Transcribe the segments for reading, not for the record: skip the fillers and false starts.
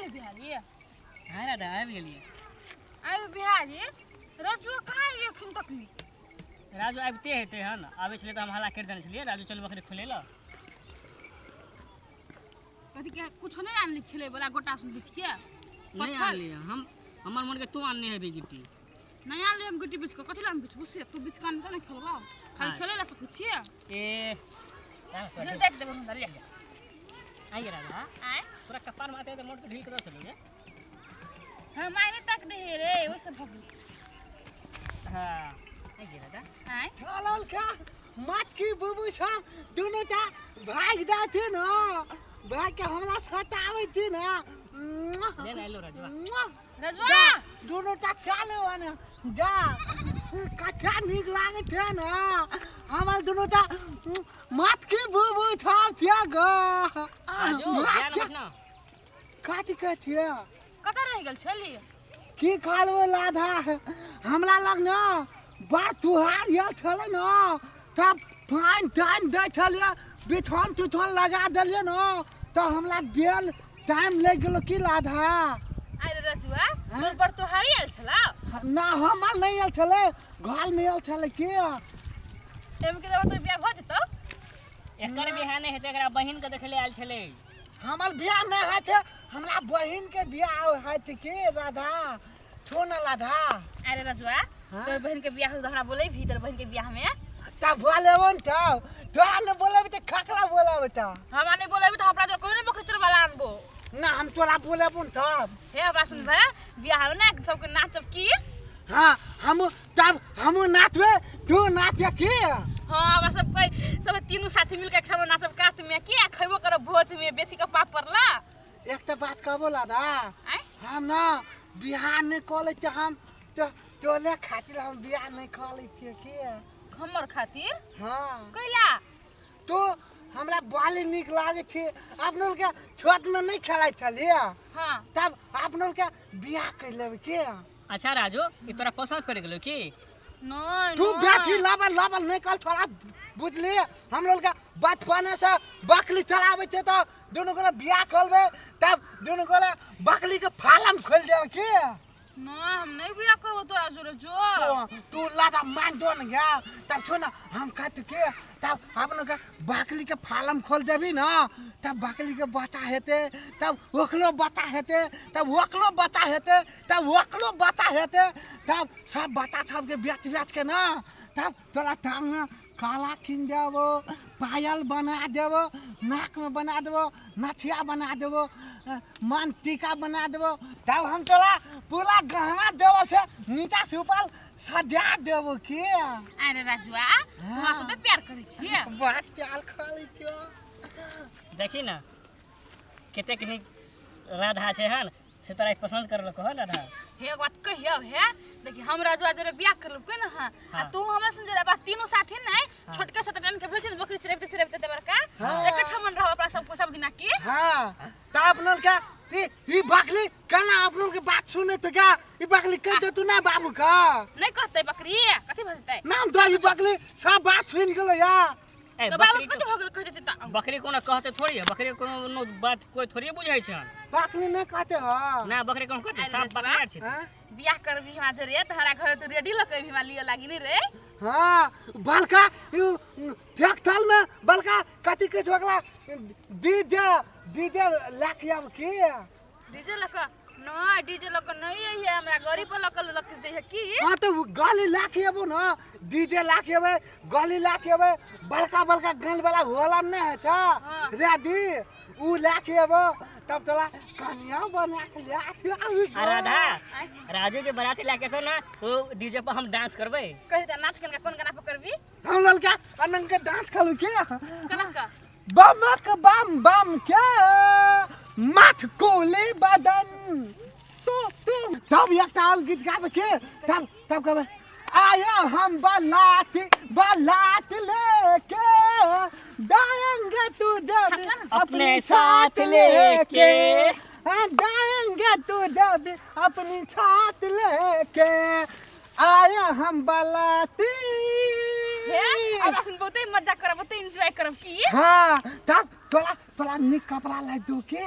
गेली बिहारी? हाँ राधा, आबि गेलियै। आबि बिहारी, रजुआ कहाँ एलियै एखन तक ली? राजू आबिते हेतै हन। आबै छलै तऽ हम हल्ला करि देने छलियै, राजू चल बकरी खोलै लए। कथी के कुछो नहि आनली खेलै वाला गोटा सुन बिछ के? नहि पत्थर? आनलियै हम। हमर मोनके तू आनने हेबी गिट्टी। नहि आनलियै हम गिट्टी बिछ के। कथी लए हम बिछबू से? तू बिछ के आनबी तऽ नहि खेलबौ खाली। हाँ। खेलै लए सकै छियै। ए जे देख देबो हमरा ले। आइ गे राधा। आँय? तोरा कपार में आते तऽ मोट के ढील के दऽ छलौ गे। हम मायने तक दे रे, ओहिसँ भऽ गेल। हाँ, आइ गे राधा। आँय? चलल का मटकी बुबू सब दुनू टा भागि जाथिन न, भागि के हमरा सताबै थी न। ले ना एलो राजवा। रजुआ। दुनू टा चलो ने जा, कथा नीक लागै छै न हमर। दुनू टा मटकी बुबू सब छियै गो। राजू जा ना बैठ ना। कथी कहै छियै? कतऽ रहि गेल छली? की कहलबो लाधा, हमरा लग न बड़ तुहार आयल छलै न, तब पानि तानि दै छलियै, बिछौन तिछौन लगा देलियै न, तऽ हमरा बेल टाइम लागि गेलो की लाधा। आइ रे रजुआ, तोर पर तोहारी आयल छला? ना, हमर नहि आयल छलै, घरमे आयल छलै की। एमे के तोर बियाह भऽ जेतौ। एकर बियाह नहि हेतै, एकरा बहिन के देखै ले आयल छलै। हमर बियाह नहि होइ छै, हमरा बहिनके बियाह होइ छै की राधा। छो न राधा। अरे रजुआ। हाँ? तोर बहिन के बियाह होल तऽ हमरा बोलेबही तोर बहिन के बियाह में? तब बोलेबो न तब तोरा नहि बोलेबै तऽ ककरा बोलेबै तऽ? हमरा नहि बोलेबही तऽ हमरा तोर कोई नहि बकरी चरवाला आनबो। ना, हम तोरा बोलेबो न तब। हे, हमरा सुनबै बियाह में ना सबके नाचब की? हाँ, हम तब हमहूँ नाचबै, तू नाचे की? हाँ, हमरा सब कोई सब तीनू साथी मिलके एकठाम नाचब कात में की, आ खैबो करब भोज में बेसी के पापड़ ला। एक तऽ बात कहबो लादा? आँय? हम ना बियाह नहि कऽ लै छियै, हम तऽ तोले खातिर हम बियाह नहि कऽ लै छियै की। हमर खातिर? हाँ। कैला? तू हमरा बाली नीक लागै छै। अपनो के छोटमे नहि खेलाइ छलियै? हाँ। तब अपनो के बियाह कर लेबै की। अच्छा राजू, ई तोरा पसंद पड़ि गेलौ की? नहीं। तू नहीं। बेसी लबल लबल नहि कर छोड़ा, बुझली? हम लोग के बचपने से बकली चलाबै छै, तऽ दुनू गोरे बियाह कर लेबै, तब दुनू गोरे बकली के फालम खोलि देब की। नहीं, हम नहीं बियाह करबो तोरा जोरे जो। तू लादा मान दो न गया। तब सुन, हम कहते के तब अपनो के बकली के फालम खोल देबी न, तब बकली के बच्चा हेतै, तब ओकरो बच्चा हेतै, तब ओकरो बच्चा हेतै, तब ओकरो बच्चा हेतै, तब सब बच्चा सबके बेच बेच के न तब तोरा टांगमे काला कीन देबो, पायल बना देबो, नाकमे बना देबो, नथिया बना देबो, मन टीका बना देबो, तब हम तोरा पूरा गहना देबो छै, नीचा से ऊपर सजा देबो की। अरे राजुआ, हमरा से तऽ प्यार करै छियै? बहुत प्यार करै छियो। देखी ने कतेक नीक राधा छै हन, से तोरा पसंद करलको हन राधा। हे, एक बात कहियो? हे देखी, हम राजुआ जरे बियाह करलकै न। हाँ। आ हाँ। तू हमरा सुन जरा बात, तीनू साथी नै छोटके से टन के भेल छै बकरी चरेबते चरेबते ते बड़का हाँ। एक ठमन रहो अपना सबको सब दिना की। हाँ, तऽ अपनो के ई बकली केना अपनो के बात सुने तो क्या ई बकली कह दे तू ना बाबू का। नै कहतै बकरी, कथी भऽ जेतै? नाम दो, ई बकली सब बात सुन गेलो या। ए तऽ बाबू बकरी कथी भऽ गेल, कहि देतै तऽ? बकरी कोनो कहते थोड़ी है, बकरी कोनो बात कोई थोड़ी बुझै छै हन। बकली नहि कहते हँ? ना, बकरी कोनो कहते अरे साफ रसुआ। बकरी छै। हाँ? बियाह करबी हमरा जरे तऽ हमरा घर तू रेडी लऽ के अबही, हमरा लिअ लागी नै रे। हाँ, बलका you tractor में बलका कथी कहै छै ओकरा, डीजे, डीजे लए के आब की? डीजे लऽ कऽ नहि, डीजे लऽ कऽ नहि अइहे, हमरा गाड़ी पर लऽ कऽ लऽ के जइहे की। हाँ, तऽ उ गाली लए के अबू ने, डीजे लए के अबै, गाली लए के अबै, बड़का बड़का गाल वाला होला नहि होइ छै? हाँ। रेडी उ लए के अबो, तब तोरा कनिया बना के लए के आबी। आ राधा, राजू जे बराती लए के एतौ ना तो डीजे पर हम डांस करबै। कही तऽ नाच केना, कोन गाना पर करबी? हम ललका अनंग के डांस खेलू के। केना कऽ? बमक बम बम के माथ कोले बदन तू तू, तब एकटा और गीत गाबै के, तब तब कहबै आया हम बलात बलात लेके जाएंगे तुझे भी अपने साथ लेके, हाँ, जाएंगे तुझे भी अपनी छात लेके आया हम बलाती। हे, हमरा संग बहुते मजा करब, बहुते एंजॉय करब की। हाँ, तब तोरा तोरा नीक कपड़ा ला दू के।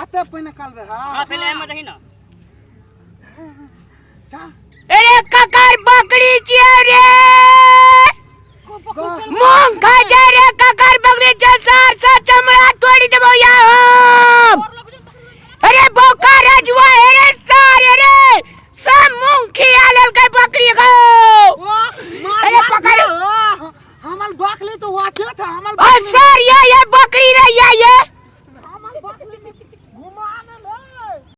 आते पहिने करबे। हाँ। हाँ। पहले एमे दही ना। जा। अरे ककर बकरी छियै रे?